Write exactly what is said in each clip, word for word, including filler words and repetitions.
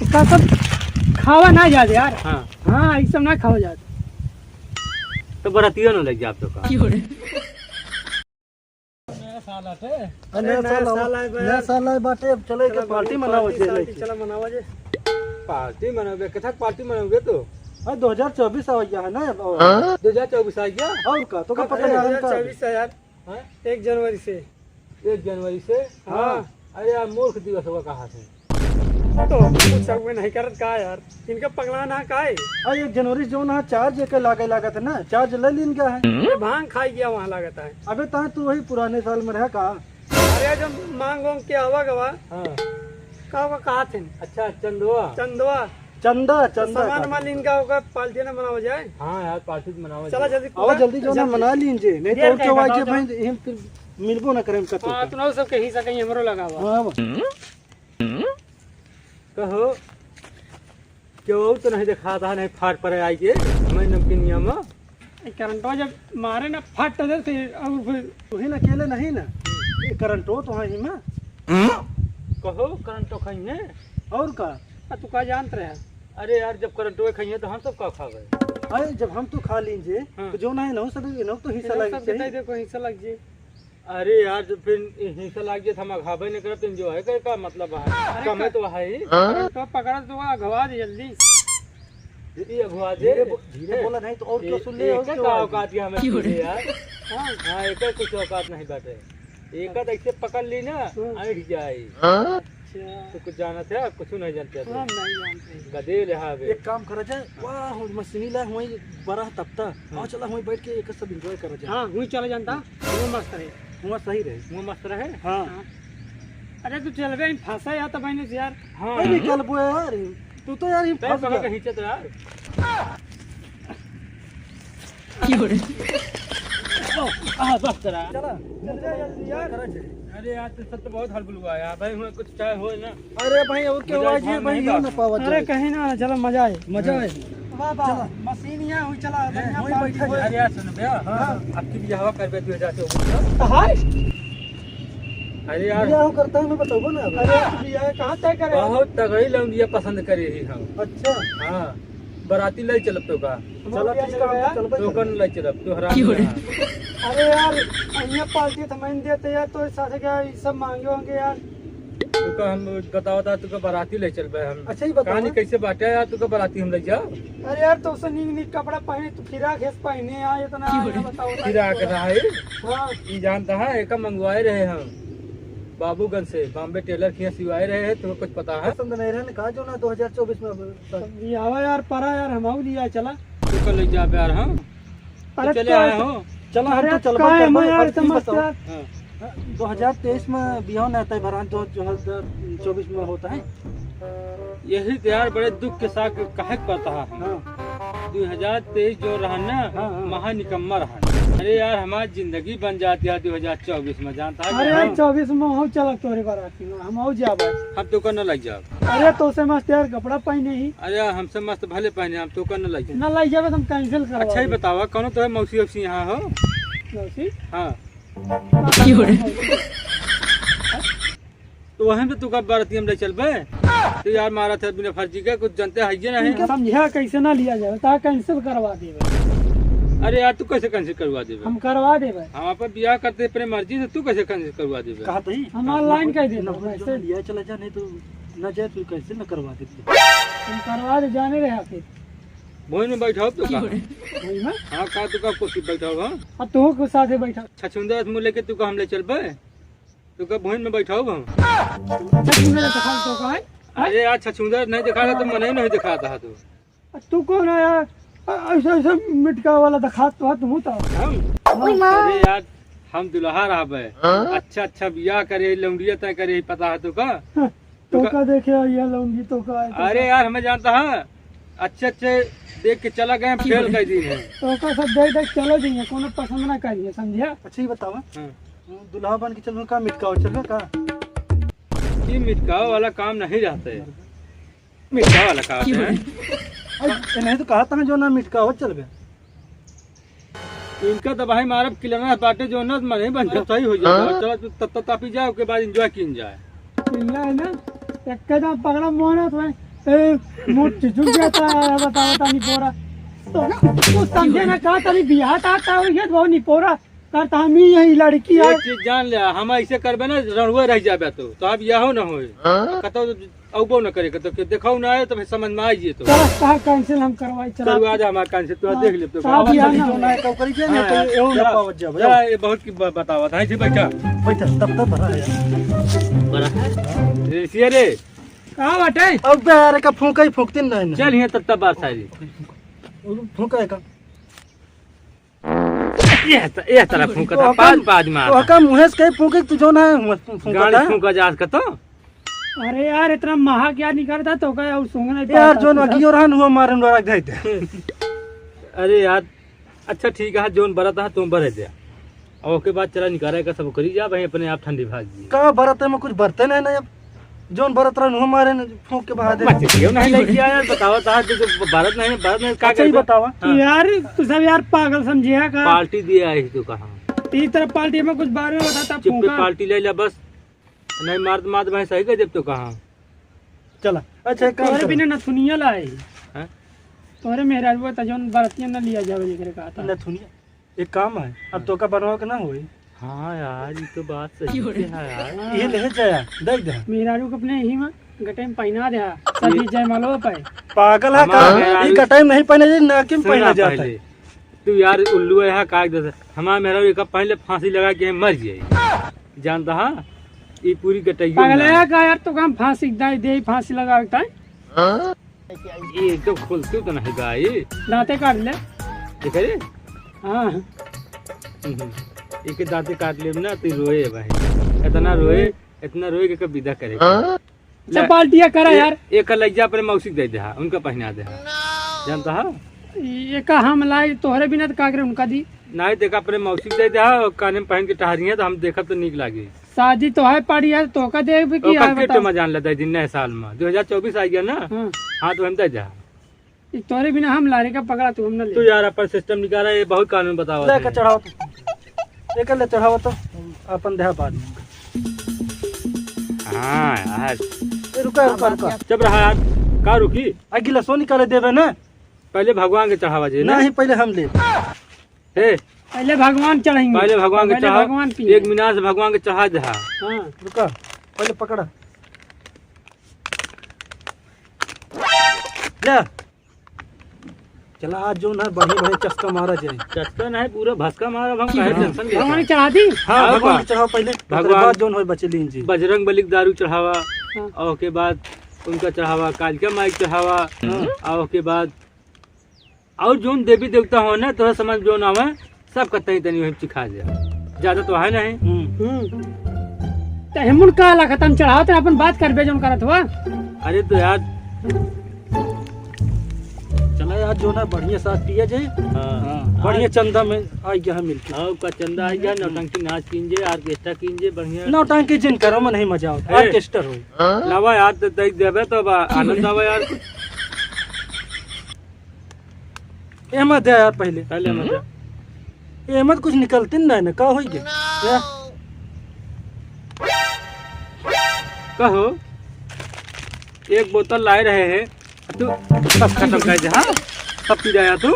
इसका सब खावा ना जात यार। हाँ। हाँ, ई सब ना खावा जात। तो बरातियो न लग जाब तो का? नया साल आटे। अरे, नया नया साल आवा-, साल आए बे। नया साल आए बाटे, अब चले के चला पार्टी बे, मनावा पार्टी, जे पार्टी, लेके। चला मनावा जे। पार्टी मनावे, कथक पार्टी मनावे तो? अरे, दो हज़ार चउबीस आवा गया है ना अब। हाँ? दो हज़ार चउबीस आ गया? और का, तो का कब पता है? यार, दो हज़ार चउबीस है यार। हाँ? एक जनवरी से। एक जनवरी से? हाँ। अरे यार, मूर्ख दिवस होगा कहाँ से? तो कुछ हुए नहीं करत का यार? इनका पगला ना का है? अरे, एक जनवरी से जो ना चार्ज के लागे लागत है ना, चार्ज ले लीन गया है। ये भांग खाई गया वहाँ लागत है। अबे, तहाँ तू वही पुराने साल में रहा का? अरे, जब मांग वांग के आवा गवा। हाँ। का, का कहा थे? अच्छा, चंदवा। चंदवा। चंदा, तो चंदा सामान का। वामान इनका होगा, पार्टी ना मनावा जाए। हाँ यार, पार्टी तो मनावा चला जाए। जल्दी आवा कूदा। जल्दी जो ना जल्दी। मना लीन जे, नहीं तो देर और कहीं चौवाई बताओ जे तो। भाई, हम फिर मिलबो ना करें कतो हाँ, का। तुम सब कहीं से कहीं हमरो लगावा। हाँ, बा। कहो, क्यों तो नहीं दिखाता है, नहीं फाट पड़े आई के, मैं नमकीनिया में। ए, करंटवा जब मारे ना, फट दे, फिर और फिर तू ही ना अकेले नहीं ना, ये करंटो तो है ही में। कहो, करंटो खाई है? और का? आ, तू का जानत रहे? अरे यार, जब करंटो खाई है, तो हम सब का खावे? अरे, जब हम तो खा लीन जे, हाँ। तो जो ना है, ना सब, ना तो हिस्सा इन्हें लग सब चाहिए। बताई दे, कोई हिस्सा लग जाए। अरे यार, जब फिर हिस्सा लग जाए, तो हम खाबे नहीं करते, enjoy करे का मतलब है? अरे कम है का-, तो है ही। तो पकड़ तो अगवा दे जल्दी। ये अगवा दे। धीरे बो-, धीरे बोला नहीं तो और क्या ए-, सुन ले, और एकर क्या का हुआ? औकात है हमें क्यों रे? पीछे यार? हाँ। हाँ, एकर कुछ औकात नहीं बाटे। एकर ऐसे पकड़ ली ना, हम्म। अड़ जाए। अच्छा। तो कुछ जानत है, कुछ नहीं जानते हाँ, तुम। नहीं जानते। गदेल है बे। एक काम करा जाए, हाँ। वाह, मशीनी ला, वहीं बड़ा तपता। हाँ। और चला, वहीं बैठ के एक सब enjoy करा जाए। हाँ, वहीं चला जानता, वो मस्त रहे। वो सही रहे। वो मस्त रहे? हाँ। हाँ। अरे तू चलबे, हम फंसा या तो मैंने यार। हाँ। अरे निकलबो यार, तू तो यार, ये तै फंस पकड़ गया। के खींचे तो यार। की हो रे? आ, बस करा। चला, चल जा जल्दी यार। अरे यार, तू सब तो बहुत हड़बड़ुआ है यार। भाई, हुआ कुछ चाहे हो ना। अरे भाई, और क्या मजा हुआ जी? भाई, नहीं यो बा। ना पावा अरे जाए। कहीं ना, चलो, मजा आए। मजा आए। वाह, वाह, चला। मशीन यहाँ हुई, चला, ए, बढ़िया वहीं पार्टी बैठा होए। जाए। अरे यार, सुन बे, हाँ। अब की बियाह करबे तू जाते हो। तो हाय। अरे यार। बियाह करता है, मैं बताऊंगा ना। अरे, तू बियाह कहाँ तय करे? बहुत तगड़ी लौंडिया पसंद करे ही हम। अच्छा। हाँ। बराती ले चलब तो का? चला, ठीक है, हम चलबे तो करेंगे। कन ले चलब, तो हराम की हो रे? है। अरे यार, अन्य पार्टी तो मैं देते यार, तो साथ क्या ये सब मांगे होंगे यार? तो का हम बताओ था, तो का बराती ले चलबे हम। अच्छा, ही बताओ कहानी ना। कैसे बाटे यार, तो का बराती हम ले जाओ? अरे यार, तो उसे नीक नीक कपड़ा पहने, तू फिराक हेस पहने आ, इतना की हो रे? बताओ था। फिराक रहा है? हाँ। ये जानता है, एक मंगवाए रहे हम। बाबूगंज से बॉम्बे टेलर के यहाँ सिवाए रहे हैं, तुम्हें कुछ पता है? पसंद नहीं रहे, कहा जो ना दो हज़ार चउबीस में अब तब ये आवा यार, परा यार, हम आऊ लिया चला। तू कर ले जा यार, हम अरे चले तो आए हो। चला, हम अरे तो चलबे काहे करबे, मैं यार, अब तुम समझ बताओ। यार। हाँ। दो हज़ार तेईस में बिहाव नहीं आता है, भरान जो, जो है चउबीस में होता है। यही तो यार बड़े दुख के साथ कहे के पड़ता है। हाँ। दो हज़ार तेईस जो रहा ना, हाँ, हाँ। महा निकम्मा रहा। अरे यार, हमारी जिंदगी बन जाती है दो हज़ार चउबीस में, जानता है अरे क्या? यार, हाँ। चउबीस में हम चलत तोरे बाराती में, हम आऊ जाबे। हम तो कर न लग जाओ। अरे तो से मस्त यार कपड़ा पहने ही। अरे यार, हमसे मस्त भले पहने, हम तो कर न लग जाओ। न लग जाबे तो हम cancel करवा अच्छा ही देब। बतावा, कौनो तो है मौसी औसी यहाँ हो? मौसी? हाँ। की हो रे? तो वहीं पे तू कब बाराती हम ले चलबे? तो यार मारा था बिना फर्जी के, कुछ जानते है ये नहीं। इनका समझा कैसे ना लिया जाए, ता cancel करवा देबे। अरे यार तू कैसे cancel करवा देबे? हम करवा देबे। हम अपन बियाह करते अपने मर्जी से, तू कैसे cancel करवा देबे? कहा तो ही। हम online कर देबे, नंबर जो कैसे? लिया चला जा, नहीं तो ना जाए, तू cancel ना करवा देबे। हम करवा दे, जाने रहे आखिर। भोज में बैठाओ तो का? भोज में? हाँ, का तू का कुर्सी बैठाओ, हाँ? अब तू को साथे बैठा। छछुंदर मुँह लेके तू का हम ले चलबे? तू का भोज में बैठाओ हम? छछुंदर तो खाल तो का है? अरे यार, छछुंदर नहीं दिखा रहा तो मन ही नहीं दिखाता है तू। तू कौन है यार? अ-, ऐसा, ऐसा मिटका वाला दिखात तो है तू तो। हम? ओए माँ। अरे यार, हम दुल्हा रहबे। हाँ? अच्छा, अच्छा बियाह करे, लौंडिया तय करे, पता है तू का? हाँ, तू तो का का देखे, ये लौंडी तो का है, तो अरे का? यार, हमें जानता है, अच्छे, अच्छे देख के चला गए, हम फेल कर दी है। तो का सब देख, देख चलो जी, कोनो पसंद ना करिए, समझिया? अच्छा, ये बतावा। हाँ। दुल्हा बन के चलबे का, मिटकावा चलबे का? ये मिटकावा वाला काम नहीं रहते। मिटकावा वाला काम है। अरे, नहीं तो कहा था जो ना मिटकावा चलबे। इनका दवाई मारब किलना बाटे जो ना मन ही बन जाए, सही हो जाए। हाँ? चलो तब तक तापी जाए, ओके बाद enjoy कीन जाए। चिल्ला है ना, एकदम पकड़ा मोहना तो है। ए, मुठ झुक जाता है, बता, बता, निपोरा। तो कुछ समझे ना, कहा तनी बियाह ता, ता, ये बहुत निपोरा। करता हम ही यही लड़की है। एक चीज जान ले, हम ऐसे करबे ना, रणुए रह जाबे तो, तो अब यहो न होए। हाँ? कतौ अउबो न करे, कतौ के देखाऊ ना आए, तो फिर समझ में आ जाए तो। चला, कहा cancel हम करवाई, चला। करवा दे हमार cancel, तू हाँ, देख ले तो। साहब, यहाँ ना। जो ना कब करी जाए, हाँ, तो यार, एहू ना चला, पावत जाबे। चला, ये बहुत की ब-, बतावत है, ऐसे बैठा। बैठा, तब तक भरा है यार। बड़ा है। ए, सिया रे। का बाटे? अब बे यार, का फूंका ही फूंकते नहीं ना। चल, यहाँ तब, तब बात सारी। फूंका है का? ये त-, ये तरह फूंका था, तो पाँच, हकम, पाँच मार। तो हकम मुँहे से कहीं फूंके, तू जो ना है, मुँहे से फूंका गाड़ी था। फूंका जा सकता। अरे यार, इतना महक यार निकलता तो का और सूंघना ही यार, पड़ता जोन था। अगियो रहन, हुआ मारन वाला गए थे। अरे यार, अच्छा ठीक है, जोन बरत है, तुम बरे दे। और ओके बाद चला निकाले का सब करी जा भाई, अपने आप ठंडी भाग जी। का बरत है, में कुछ बरते नहीं ना अब। जोन बरत रहन, हुआ मारे न फूंक के बहा दे। मत क्यों नहीं लेके आया, बतावा था, जो, जो बरत नहीं, बरत नहीं, का अच्छा ही करबे? बतावा। हाँ। यार, तू सब यार पागल समझे है का? पार्टी दिया है तो कहा। ई तरह पार्टी में कुछ बारे में बता, तब चुप्पे फूंका। पार्टी ले ले बस। नहीं मार, मार भाई सही कर देब तो कहा। चला, अच्छा, एक काम तोहरे करो। बिना नथुनिया लाई। हैं? तोहरे मेहरारुआ त जौन बरतिया न लिया जावे जेकरे कहा था। नथुनिया, एक काम है, अब हाँ। तोका बनवा के ना होई। हाँ यार, ये तो बात सही है यार। ये ले जाया, देख दे। मेहरारू के अपने यही में गटे में पहिना दे, सभी जयमालो पे। पागल है हमार का? मेहरारू ये गटे में नहीं पहने, ये नाकी में सुना पहना जाता है। पहले। तू यार उल्लू है, यहाँ काट देता। हमार मेहरारू एक पहले फांसी लगा के मर जाए। जानता हा? ई पूरी गटैया पागल ना है है। का यार, तो काम फांसी दे, दे फांसी लगावे के ताई। हाँ? ये तो खुलती तो नहीं गाई। दांते काट ले। देख रे। हाँ। हम्म। एक दांते काट ले ना, तू रोए भाई। इतना रोए, इतना रोए कि कब विदा करे। हाँ? अच्छा, ले, पार्टिया करा ए-, यार। एक लज्जा अपने मौसी के दे दे हा, उनका पहना दे हा। जानता हा? ये का हम लाई, तोहरे बिना तो का करे उनका दी? नहीं, देखा, अपने मौसी के दे दे हा, और काने में पहन के टहरी है, तो हम देखब तो नीक लागे। शादी तो है, पार्टी है, तो का देबे की ओकर है, के बताओ। तो मजा लेता है दिन नए साल में, दो हज़ार चउबीस आ गया ना? हाँ। हाँ, तो हम दे दे हा। ई तोरे बिना हम लारे का पकड़ा, तू हम ना ले। तू यार अपन सिस्टम निकाला, ये बहुत कानून बतावा ले है। का चढ़ाओ तू। एक ले चढ़ाओ तो अपन देहा बाद में। हाँ यार। ए, रुका, रुका, रुका। चुप रहा यार। का रुकी? आ गिलासो निकाले देबे ना। पहले भगवान के चढ़ावा जे ना। नहीं, पहले हम ले। ए। पहले भगवान चढ़ेंगे। पहले भगवान के पहले चढ़ाओ। भगवान पिए। एक मीनार से भगवान के चढ़ा दे हा। हाँ। रुका, पहले पकड़ा। ले। चला, आज जो ना बढ़िया बढ़िया चस्का मारा जाए। चस्का नहीं, पूरा भस्का मारा, हम काहे हाँ। टेंशन लेता भगवान है? चढ़ा दी। हाँ, हाँ, भगवान बा। के चढ़ाओ पहले, ओकरे भगवान बाद जोन होए बचे लीन जी। बजरंग बली के दारू चढ़ावा, हाँ। और ओके बाद उनका चढ़ावा, कालिका माई के चढ़ावा, हाँ। और ओके बाद और जोन देवी देवता हो ना, तोहरा समझ जोन आवे, सब का तनी तनी वही चिखा दे। ज्यादा तो है नहीं। हम्म। हम्म। तो हेमुन का ला खत्म चढ़ावत है, अपन बात करबे जोन करत हुआ। अरे तो यार, चला यार, जो ना बढ़िया साथ पिया जाए। हाँ। हाँ, बढ़िया चंदा में आ गया है मिलके। हाँ, का चंदा आ गया, नौटंकी नाच कीन जे, ऑर्केस्ट्रा कीन जे, बढ़िया। नौटंकी जिन करो में नहीं मजा आवता, ए। ऑर्केस्ट्रा हो। लावा यार, तो देख देबे तो बा-, आनंद आवा यार। एमा दे यार पहले। पहले एमा दे। एमा तो कुछ निकलते नहीं ना, का होई गे? या? कहो, एक बोतल लाए रहे हैं, तू सब खत्म कर दे, हाँ? सब पी जाया तू?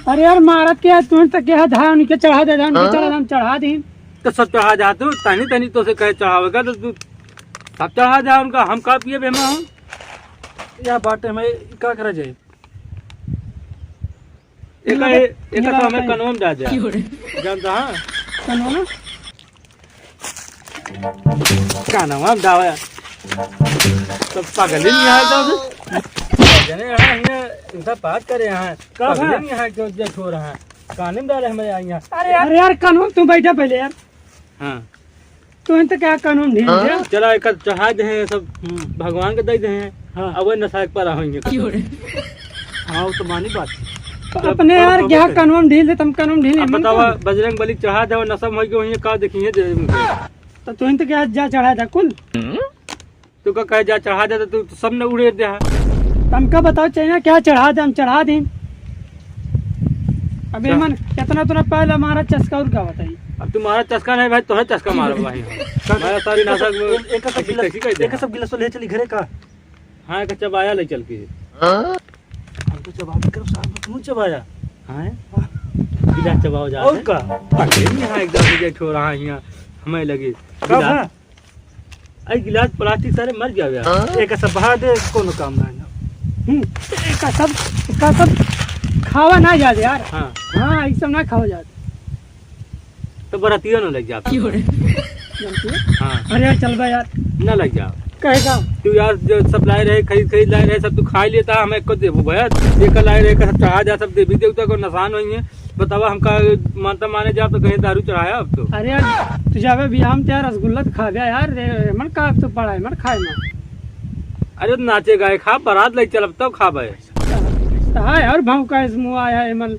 अरे यार, मारत के है, तू तो क्या है, धान उनके चढ़ा दे, धान उनके हाँ? चढ़ा दे, हम चढ़ा दी। तो सब चढ़ा जा तू, तनी तनी तो से कहे चढ़ावेगा, तो तू सब चढ़ा जा उनका, हम का पिए बेमा हम? या बाटे में का करा जाए? एका, मेरा, एका मेरा तो हमें कहीं कनवा में डाल दिया। जानता, हाँ? कनवा में? कनवा में डावा। तो पागल ही नहीं है तो। जने यहाँ, यहाँ इनका बात करे यहाँ। का पागल ही है? नहीं है क्यों जे छोड़ रहा है। काने में डाले हमें यहाँ। अरे यार, अरे यार, कनवा में तू बैठा पहले यार। हाँ। तो इन तो क्या कानून ढील हाँ? दिया? चला, एक चढ़ा दे हैं सब, हम्म। भगवान के दे दे हैं। हाँ। अब वही नशा एक पर होंगे। क्यों रे? हाँ, वो तो मानी बात। तो अपने यार, क्या कानून ढील दे, तुम कानून ढील अब नहीं बतावा, मानते। बजरंग बली चढ़ा दे और नशा में होई के वहीं का देखिए जे उनके। तो तू इन तो क्या जा चढ़ा दे कुल? तो का कहे जा चढ़ा दे, तो तू सब ने उड़े दे। तुमका बताओ चाहिए ना, क्या चढ़ा दे, हम चढ़ा दें। अब ये मन कितना, उतना पहले हमारा चस्का और का बताई। अब तुम्हारा चस्का नहीं भाई, तोहरा चस्का मारो भाई। हमारा सारी नाशक एक, एक सब गिलास, कैसी कह दे? एक सब गिलास ले चली घरे का। हाँ, एक चबाया ले चल के। हाँ? हम तो चबाबे करब साहब, तू चबाया। हाँ? हाँ। गिलास चबाओ जा और है। का? पकड़े नहीं, हाँ, एकदम से ठो रहा है यहाँ। हमें लगे। का गिलास। है? आई गिलास प्लास्टिक सारे मर गया यार। हाँ? एक सब बहा दे, कोनो काम ना है। हम्म, एक सब, एक सब खावा ना जात यार। हाँ। हाँ, ई सब ना खावा जात। तो बरातियों न लग जात। क्यों रे? जानती है? हाँ। अरे यार, चल बा यार। न लग जाओ। कहेगा? तू यार जो सब लाए रहे, खरीद, खरीद लाए रहे, सब तू खाई लेता, हमें एको देबू भैया। एक लाए रहे, सब चढ़ा जा, सब देवी देवता को निशान होइए। बतावा, हमका मानता माने जा तो कहीं दारू चढ़ाया अब तो। अरे यार, तू जावे बियाह में तो यार रसगुल्ला तो खाबे यार, रे, मन का अब तो पड़ा है, मन खाए ना। अरे तो नाचे गाए खा, बारात लग चलब तब खाबे। तो हाँ यार, भाव का इसमें आया है, मन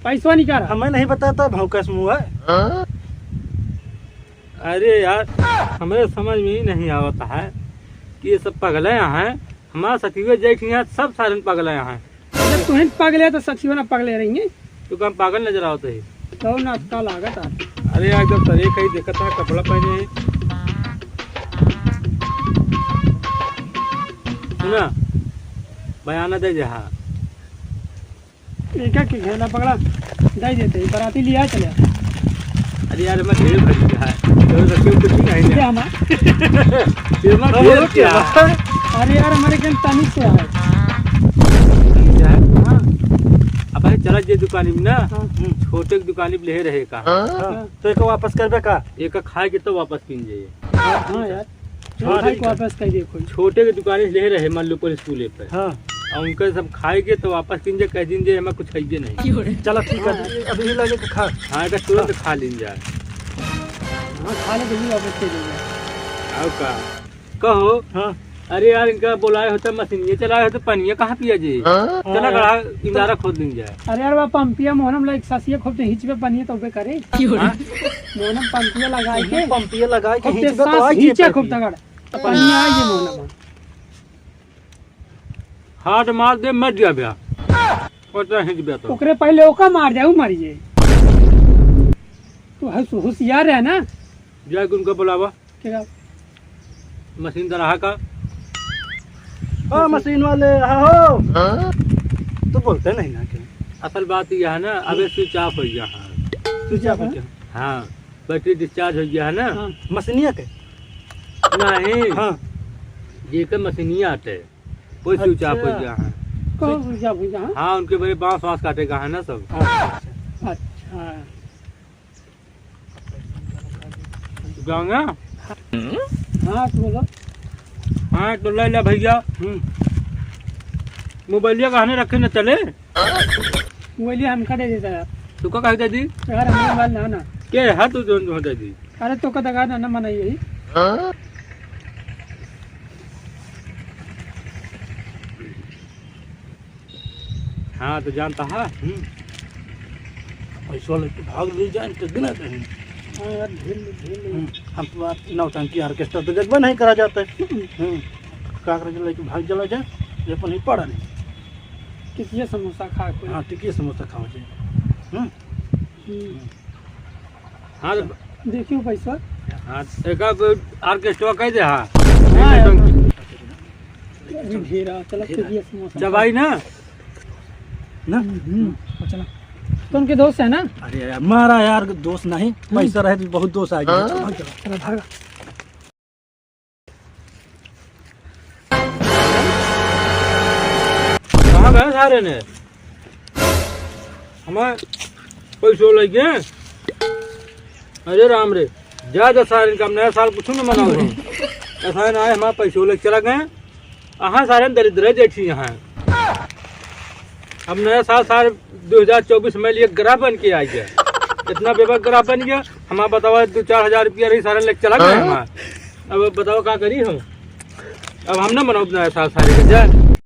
पैसवा निकाल। हमें नहीं पता था भाव का इसमें है। अरे यार, हमें समझ में ही नहीं आवत है कि ये सब पगले हैं। हमारा सखीवे जेठ यहाँ सब सारन पगले हैं। जब तुहिन पगले तो सखीवा ना पगले रहेंगे। तू काम पागल नजर आवत है। तो ना का लागत है। अरे यार, एकदम सरे कहीं देखत है, कपड़ा पहने है। सुना, बयाना दे जहा। ये क्या की घेला पकड़ा? दे देते, बराती लिया चले। अरे यार, मैं ढेर भर गया है। तो रखे कुछ नहीं है। क्या हमार? ये मैं ढेर क्या? अरे यार, हमारे कन तनिक से है। क्या है? हाँ। अब भाई चला जे दुकानी में ना, हाँ। छोटे की दुकानी में ले रहे का। हाँ। तो एक वापस करबे का? एक खाए के तो वापस पीन जाइए। हाँ यार। हाँ, खाए के वापस कर दिए कोई। छोटे के दुकानी से ले रहे, मान लो, पुलिस स्कूले पे। हाँ। और उनका सब खाए के तो वापस कीन जे, कह दीन जे, हमें कुछ खाइए नहीं। चला, ठीक है, हाँ। अभी ही लगे तो खा। हाँ, एक तुरंत खा लीन जाए। हाँ, खा ले, जल्दी वापस कर दीन जाए। आओ का? कहो। हाँ। अरे यार, इनका बोलाए होता, मशीनिये चलाए होता, पनिया कहाँ पिया जी? हाँ। चला, गड़ा किनारा खोद लीन जाए। अरे यार, वह पंपिया मोहनम लाइक ससिया खोदते, हिचबे पनिया तो बे करे। हाँ? मोहनम पंपिया लगाए के, पंपिया लगाए के खूब हिचबे तो सांस आई जे खींचे, खूब तगड़। पनिया आई जे मोहनम। हाथ मार दे, मर जा बे। ओतरा हिच बे तो। ओकरे पहले ओका मार जाए, ऊ मर जे। तू हस-, होशियार रहे ना। जाए के उनका बुलावा। क्या? मशीन दराहा का। हाँ, मशीन वाले, हाँ हो। हाँ? तो बोलते नहीं ना क्या? असल बात यह है ना, अबे switch off हो गया है। Switch off हो गया? हाँ, battery discharge हो गया है ना। हाँ। मशीनिया के? नहीं। हाँ। जेके मशीनिया आटे, कोई switch off हो गया है। कौन switch off हो गया है? हाँ, उनके बड़े बांस वांस काटे का है ना सब। अच्छा। अच्छा। गाँव में? हाँ, तो बोलो। हाँ, तो ले ले भैया। हम्म। मोबाइलिया कहने रखे न चले? मोबाइलिया हमका दे देता यार। तू का कहे दे दी? यार, हमारे मोबाइल ना, ना। के है तू जोन जो दे दी? अरे, तो का दगा ना, ना मनाई यही। हाँ? हाँ, तो जानता है। हम्म। पैसवा लेके भाग ले जाए, तो बिना कहीं। हाँ यार, ढील, ढील। हम्म, हम तो बात नौटंकी orchestra तो देखबे नहीं करा जाते। हम्म। हम्म, का करे, लेके भाग चला जाए, ये अपन ही पड़ा नहीं। टिकिया समोसा खा कोई। हाँ, टिकिया समोसा खावा जाए। हम्म। हम्म। हाँ, तो देखियो पैसा। हाँ, एका कोई orchestra कह दे, हाँ। हाँ, यार। अभी घेरा, चला, टिकिया समोसा। जब आई ना। ना? हम्म, हम्म, चला। तो उनके दोस्त है ना? अरे यार, मारा यार, दोस्त नहीं। हम्म। पैसा रहे तो बहुत दोस्त आ गया। हाँ? चला, भागा। कहाँ गए सारे ने? हमारे पैसो लग गए। अरे राम रे, जा, जा सारे का नया साल कुछ न मनाओ हम। ऐसा ना है, हमारे पैसो लग चला गए। अहाँ सारे दरिद्र जेठी यहाँ। अब नया साल सारे दो हजार चउबीस में लिए ग्रह बन के आ गया। इतना बेबक ग्रह बन गया, हमारा बतावा दो चार हजार रुपया रही सारे लेके चला गए हमारा। अब बतावा का करी हम? अब हम ना मनाओ नया साल सारे के जा।